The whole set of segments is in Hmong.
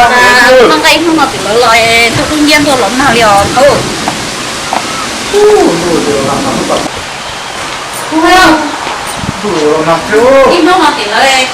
Noj nqaij ib hnub no tim lawv los ntuj kub nciab ntuj los nag li os. Ib hnub no tim lawv,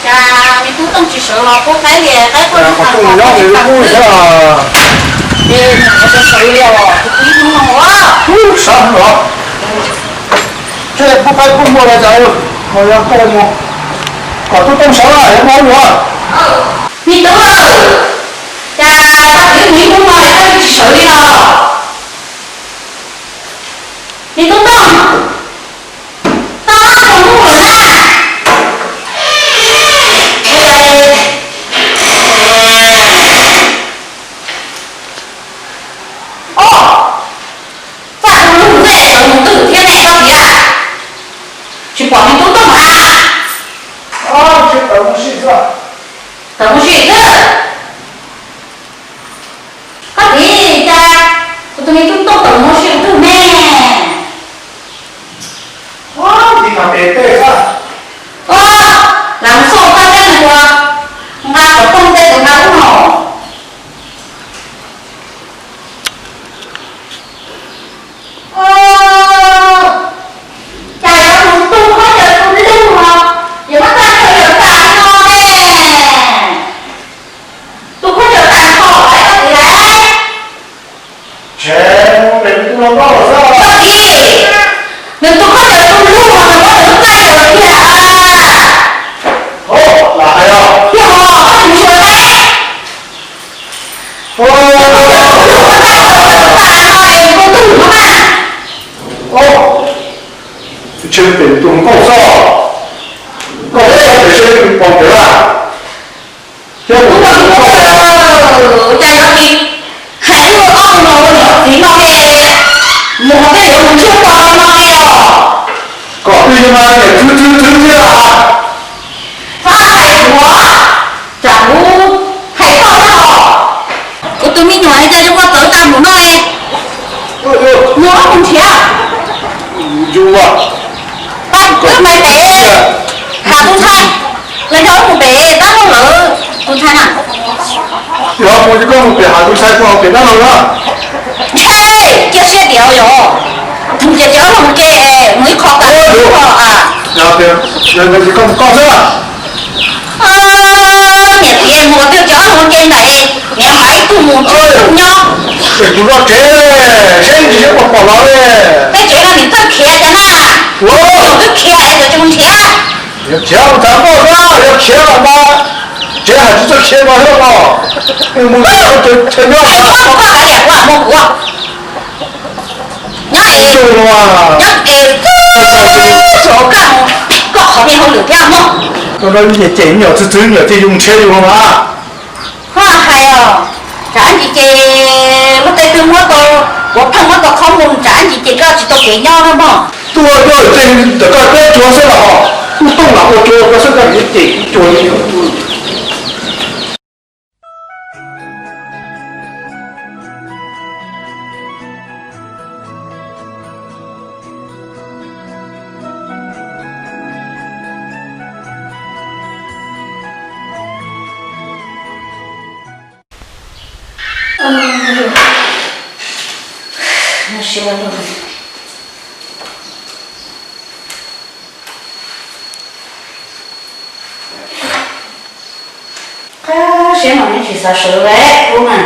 cas me tub Tooj tsis sawv los pub qaib li, qaib quaj li tas. Ces mus sawv sawv li os, ib hnub no. Sawv los, pub qaib pub npua los cas, ho yog tuaj mus kom tub Tooj sawv los yuav mus ua. Me tub, cas koj twb mus ib hnub no es koj tsis sawv li los? Me tub Tooj, koj mus ua na. Os, txaj tus lug ntxej sawv mus twg thiab ne koj tiag? Tsis pom me tub Tooj na. Tawm mus sim xwb. Koj txiv, cas kuv tus me tub Tooj tawm mus ua si ua twg ne? Tiv mas pem tej xwb. Os, lam mus xauj koj thiab nws ua nqa xov tooj tej tus nqa ub no. Os, cas yuav mus tu khaub ncaws tu lug los yuav muab txaj chaw yuav tas li no ne? Tu khaub ncaws tas nrho lawm koj txiv lauj. Tsev, pem tus los nkauj xwb. Koj txiv, nws tu khaub ncaws tu lug los nws muab nws lub txaj chaw tiag. Hov, lam hais os. Yog, koj mus xyuas seb. Os, tsev, pem tus nkauj xwb. Nkauj xwb pem seb pom pem lawm. Thiab kuv tus nkauj, cas yuav tsis hais wb ob tug no ua niam ua txiv no li, mus hauv peb yuav mus ntshiab to no li os. Kom twb yog mas niam txwv txwv txwv thiab. Txhob hais kuv, tsam kuv hais koj na os. Kuv tus me nyuam cas zoo ua txawv tas mus no li. Mus mus nrhiav. Pab wb mus pem hav tus ntxhais, los yog wb mus pem tab loj lawm tus ntxhais na. Yog mus ces koj mus pem hav tus ntxhais, kuv mus pem tab loj na. Ntshe cia siab tias yog tus ces ces ob leeg mus ke, mus ib qho tas mus ib qho. Yog tias koj mus koj xwb. Niam txiv mus twg ces ob leeg ua ke ntawm, niam hais ib tug mus tsis tug nyob. Es kuv los tsev seb tsis yog pom pom los li. Peb tsev no nim txawj khiav tiag na. Ua, twb khiav es tseem mus nrhiav. Yog khiav mus txav nkauj xwb, yog khiav los mas tsev hais tsis txawj khiav mas thiab los. Mus chaw nyob mas. Koj kav liam kuv, mus kuv. Nyob es, nyob es, koj mus, koj qhov niag hauj lwm thiab mog. Koj no niag cem me nyuam txwv txwv, me nyuam cia li mus nrhiav yus mas. Koj hais os, tsam ntsis ces luag tej twg muab tau, kuv pheej muab tau qhov mus, tsam ntsis ces koj tsis tau kev nyob no mog. Tuaj nyob ces ntawm koj peb cuag xwb los, kuv tooj lam ua cuag koj xwb, koj niag cem kuv cuag li. Qab siab mas yeej tsis xav sawv lawm ub na.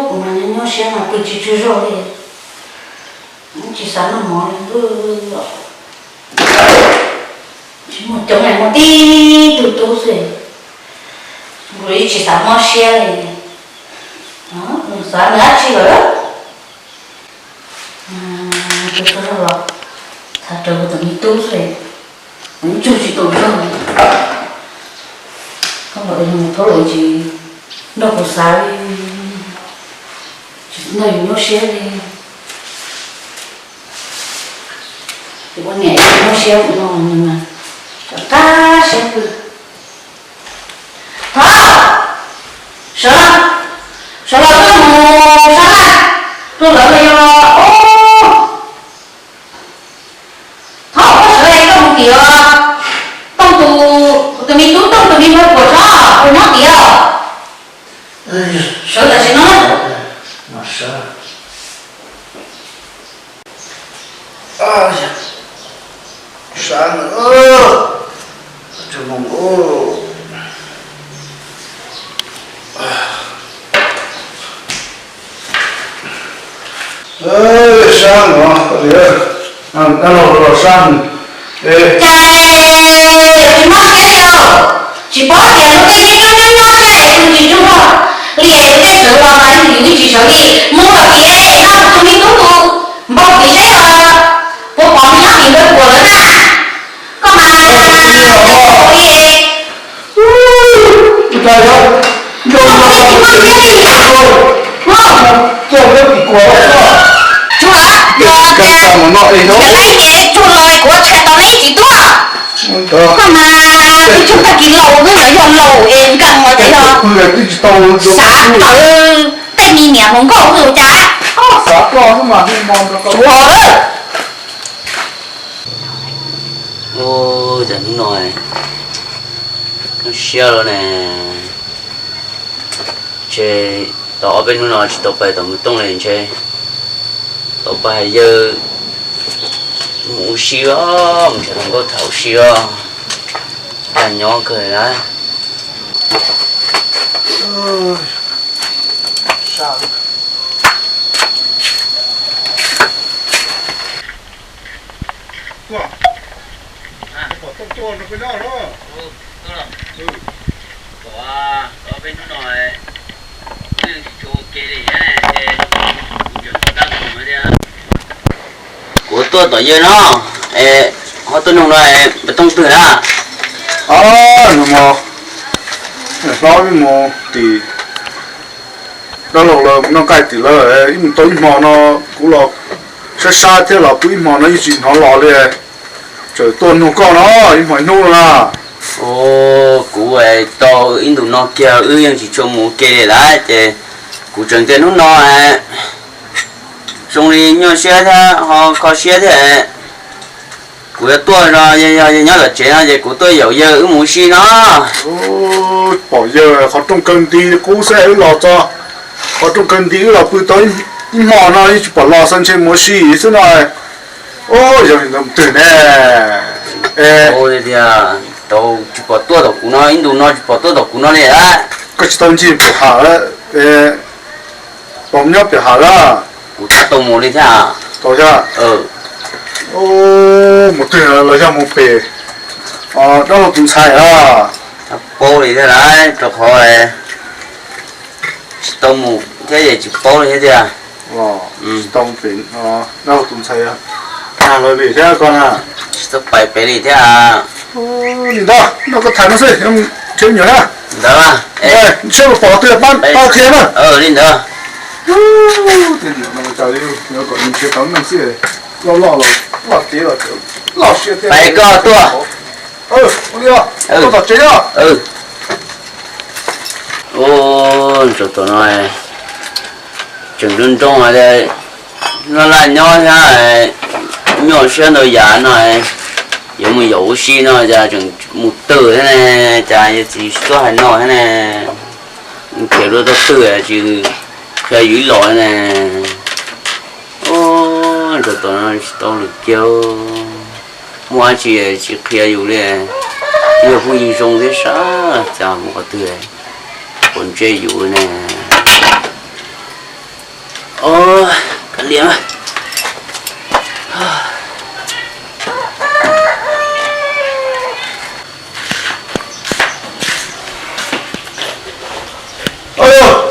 Kuv mas nyob nyob siab mas pw tsis tsw zog li, tsis xav noj mov li. Tsis muaj coob, muaj tib tug tub xwb, kuv yeej tsis xav mob siab li. Xav nws dab tsi lawm. Tus tub los xav raws kuv tus me tub xwb, kuv tswj tsis tau zog. Koj los mus thaub lawm tsis nrog kuv xav li, tsis nrog yus nyob siab li. Ces ua niam nyob siab no nws mas rov qab siab pw. Thov, sawv, sawv los koj mus sab laj rau lawv los yog os. Thov koj sawv es koj mus tim Tooj tus, kuv tus me tub Tooj tus me npawg Puas Tshoob. Kuv nyob tiag. Sawv tam sim no. Sab, sab no, dab laug los sab. Cas tsis mob siab li os? Tsis paub tias luag tej nyob nyob nyob thiab es yus tsis ntseeg li, tej sawv los mas yus yeej tsis sawv li. Mus kom tiav noj tus me tub tus npau kev saib os, puas pom me nyob tim nkawd puas lawm na. Koj mas li. Tsuag los, yog lawv ces tsuag los kuv tshais tau neb tsis tuaj. Koj mas tsuag tag kis laus xwb, yog yog laus es nkees los ces yog xav tawm tej me niam hluas nkauj xwb cas. Ua Ua cas hnub no siab lawm ne. Ntshe tau ob peb hnub no tsis tau pais tom mus tooj li, ntshe tau pais hais yawg mus ua si os, mus nrhiav hluas nkauj tham ua si os. Cas nyob kawg na. Kuv tuaj tom yawg no, es ho tuaj nug no, peb tooj twg na? Nug mog, hlob ib mus tim dab laug lawv mus noj nqaij tim lawv, ib mus tau ib hmo no, kuv los sab sab thiab los kuv ib hmo no yeej tsis hnov los li. Tseem tuaj nug koj no ib hmo ib hnub no na. Kuv tau ib ntus no kiag wb yeej tsis tshua mus ua ke li lawm ces kuv tseem tias hnub no zoo li nyuaj siab thiab ho kho siab thiab. Kuv yuav tuaj no, yog yog nyob tom tsev no ces kuv tuaj yaum yawg wb mus ua si no. Pom yawg qhov rooj kawg nti qub xwb wb los txog, qhov rooj kawg nti wb los pw tau ib hmo no yeej tsis pom los, xav ntshe mus ua si xwb no. Yog li ntawd mus twg ne? Tias tau tsis pom tuaj tom kuv no, ib ntus no tsis pom tuaj tom kuv no li. Koj tsis tau ncig pem hav, pom nyob pem hav lawm. Kuv tab tau mus li thiab. Tau thiab. Mus twg los yog mus pem dab laug tus ntxhais a? Tsis paub li thiab lauj, rau qhov tsis tau mus thiab es tsis paub li thiab tiag. Tsis tau mus pem dab laug tus ntxhais, tag lawv li thiab koj na. Tsis tau pais pem li thiab. Li ntawd no koj tham no xwb, ntshe me nyuam na. Ntawd, ntshe pom twg pab qhia na. Li ntawd. Tej niam no cas yuav kom nws nrhiav tau neeg xwb, loj loj los loj tiav los loj siab thiab. Pais koj tuaj. Ua li os, koj tom tsev os. Ua, tsaus tom no tseem nroo nroo, laj laj nyob thiab, nyuaj siab ntau yam no, yuav mus yaum ua si no cas tseem mus twg thiab ne, cas yuav tsis tuaj hais no thiab ne, khiav dua tau twg tsis qhia yus ib los thiab ne. Ua, tsaus tom no tsis tau lwm kiag, muaj dab tsi tsis qhia yus li, yog phooj ywg zoo thiab sab cas mus qhov twg puas ntsej yus ne. Kav liam.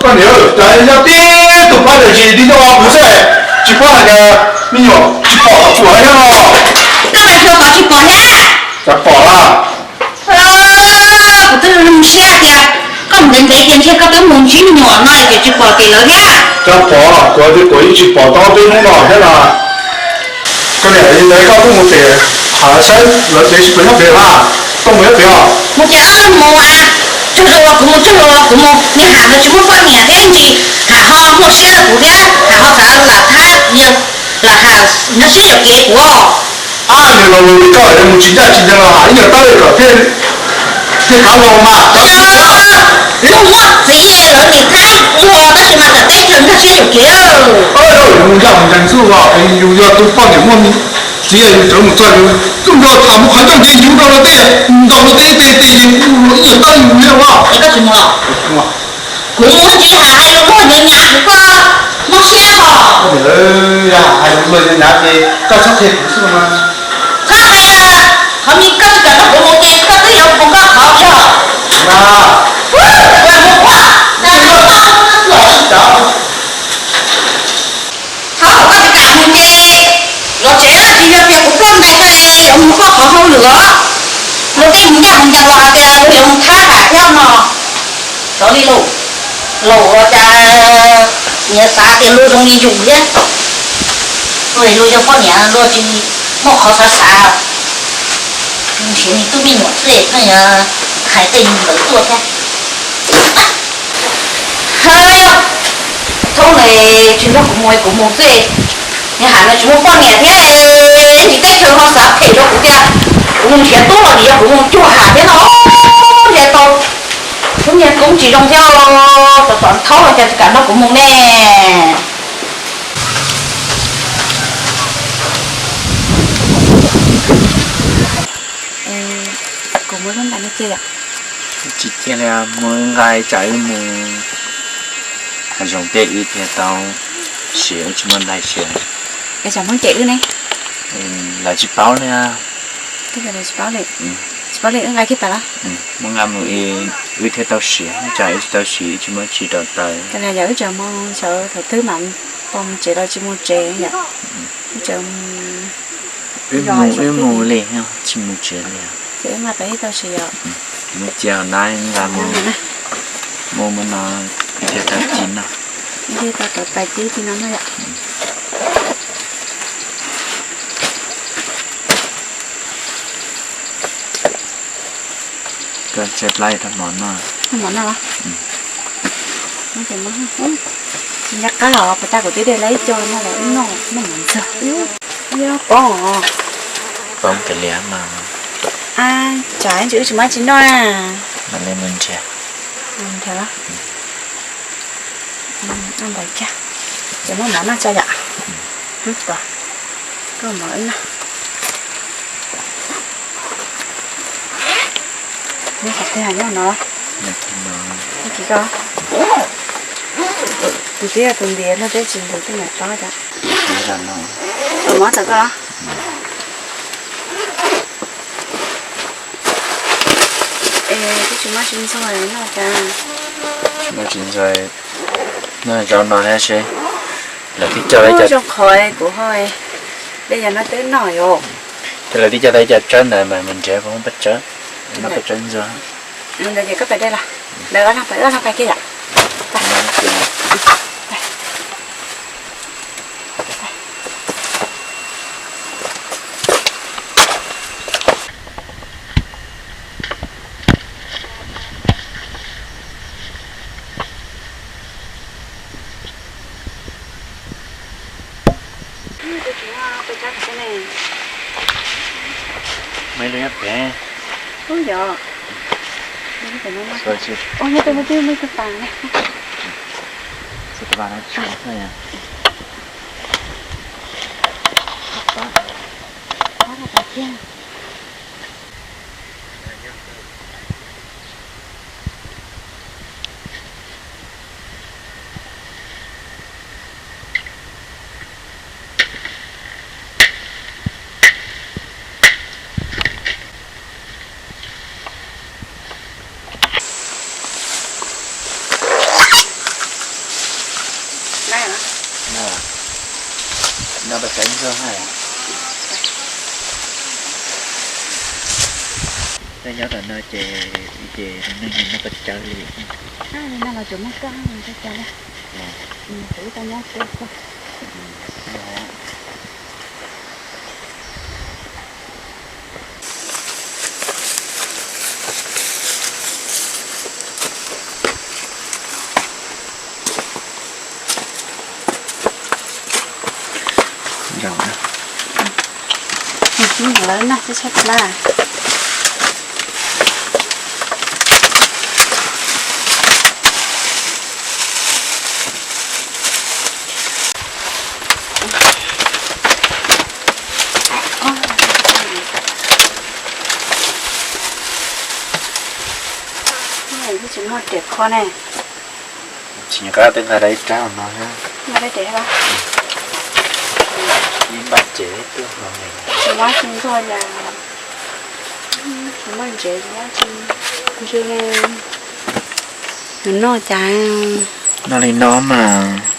Koj niam, cas nyob tib tug pab ntawd tsis tib tug kuv xwb, tsis paub hais tias me nyuam tsis pom tom kuv thiab no. Koj mas xyov tod tsis pom thiab. Cas pom lawm. Kuv twb zoo siab tias koj ntev ntev tias ntshe koj twb mus ntsib me nyuam no ces tsis pom tim lawv thiab. Cas pom, kuv tias kuv yeej tsis pom tau peb hnub no thiab na. Koj niam, li ntawd koj twb mus pem hav saib lawv pem sib pem nyob pem mas, koj mus nyob pem os. Mus ces mus, tsaug zog los kuv mus, tsaug zog los kuv mus, niag hav ntawd tsis muaj poj niam thiab ntsis, hav ho muaj siab rau kuv thiab, hav ho xav lam thab, lam hav nyob siab yuam kev kuv. Ab, nws los lus li koj mus tsis ncaj tsis ncees los hav ib nyuag tab li kom thiaj Ces kav los mas, kav los. Muaj txiv lawv nim thab ua tab sis mas txawm teb chaws nkag siab yuam kev. Yus yog ntseeg xwb os, yus yog tus poj niam muaj txiv, yus sawv mus txog yus txuj nrog tham mus qhov ncauj ces yus nrog luag tej ntaus luag tej tes tes ces kuv mus ib yam tab yus li os. Kuv mus tsis hais hais lus luag nyav nyav kuv koj mob siab os. Hais lus luag nyav nyav ces koj txhob qhia kuv xwb mas. Txhob qhia, qhov me koj tsis kam nrog kuv mus ces koj twb yuav mus koj qhov yog. Thov kom koj tsis kam mus ces los tsev tsis yog tias kuv plob ntais koj yuav mus koj qhov hauj lwm os. Luag tej mus ncaj mus ncees los hais tias luag yuav mus thab ham thiab no. Xyov li lus, laus los cas nyias xav tias luag zoo li yus thiab. Luag yog poj niam luag tsis muaj qhov xav xav. Nrhiav me tub me nyuam tej pheej yuav hais tej yus ntawd tuaj thiab. Thoob no tsis nrog kuv mus, kuv mus xwb. Nws hais no tsis muaj poj niam thiab, tsis teb chaws ho xav phem rau kuv tias kuv mus nrhiav tub los nws yog kuv mus cuag ham thiab no. Nrhiav tau tub niag tub tsis zoo thiab, tom tom thaub los cas tsis kam nrog kuv mus ne. Kuv muab lub ntais no cia yom. Tsis cia li, muab nqa tsam wb mus hav zoov tej wb thiaj tau siav, wb tsis muaj ntais siav. Es tsam Hmoob cem wb ne? Lawv tsis paub li. Twb lawv tsis paub li. Tsis paub li wb nqa kiag tas los? Muab nqa mus wb thiaj tau siav, tsam wb tsis tau siav wb tsis muaj tsis rau taws. Yog wb tseem mus sawv thaum twg mam pom mus tsev los tsis mus tsev yom. Wb tseem wb mus wb mus li, tsis mus tsev li. Ces wb nqa tas ib tau siav yom. Mus cia na, nqa mus mus no, cia tau ci no. Cia tau tau tais ci ci no no yom. Koj tshaib plab rau mov noj. Mov noj los? Tsis nco qab os, puas tas kuv twb de lawv ib co no los wb noj, noj mov ntxuag. Poob os. Poob kav liam mas. Tsam ntsis wb tsis muaj tsis noj na. Mam li mus nrhiav. Nrhiav los? Noj ntawd kiag. Ces muab mov noj tso yom. Koj mov wb noj. Nyob qhov twg nyob no? Kis ko. Tus twb yog tus ntiav luag twb tsis ntiav tej niam tob cas. Tus mov txawm koj. Es twb tsis muaj tsis ntxuag noj cas. Tsis muaj tsis ntxuag, noj zaub no thiab seb lawv twb coj, zoo qhov kuv ho de cov no twb noj yom. Ces lawv twb coj tau ib co tsawb ntawd mas mus nrhiav paj tsawb, noj paj tsawb ntxuag. Ntawd ces koj pais de los, lawv ob leeg pais, ob leeg pais kiag yom. Muaj ib lub nyob pem. Ub yom. Ub, nyob pem no. Ub, nyob pem no twb muaj ib tug pas na. Tus pas no tsis muaj yom. Pas kiag. Noj paj tsawb ntxuag hais. Nyob tom no ces, ces neeg noj paj tsawb li. Noj los tsuas muaj koj, koj cas li. Kuv tau nyob xwb. Lawv noj tshaib tshaib plab. Tsis muaj riam kho ne. Tsis nqa twb nqa dab ib rab no. Nqa dab tsi? Ib npab tsev tuaj no. Tsis muaj tsis nqa yam, tsis muaj ntsev tsis muaj tsis ntsw li. Nws noj cas? Noj li no mas.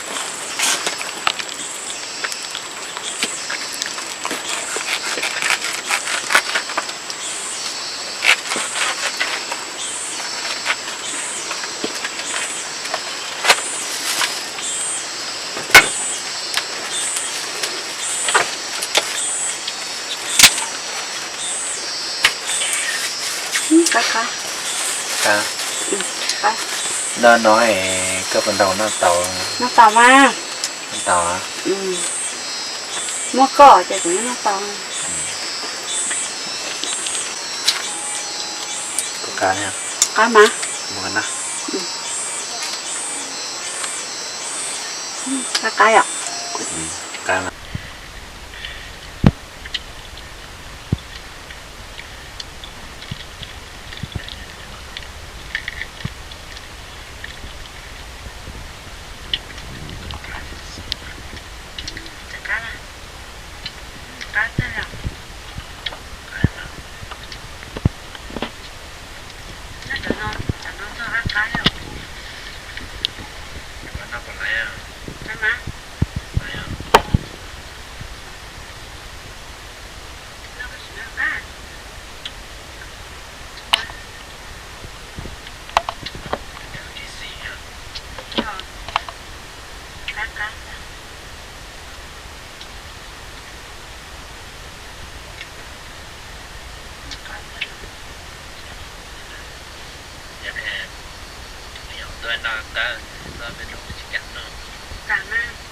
Qab qab. Qab. Qab. Noj no es koj puas ntaus noj tau? Noj tau mas. Noj tau. Muaj koj ces kuv yeej noj tau. Qab mas. Qab qab yom. Yog no kawg, peb hnub tsis kam noj. Kam mas.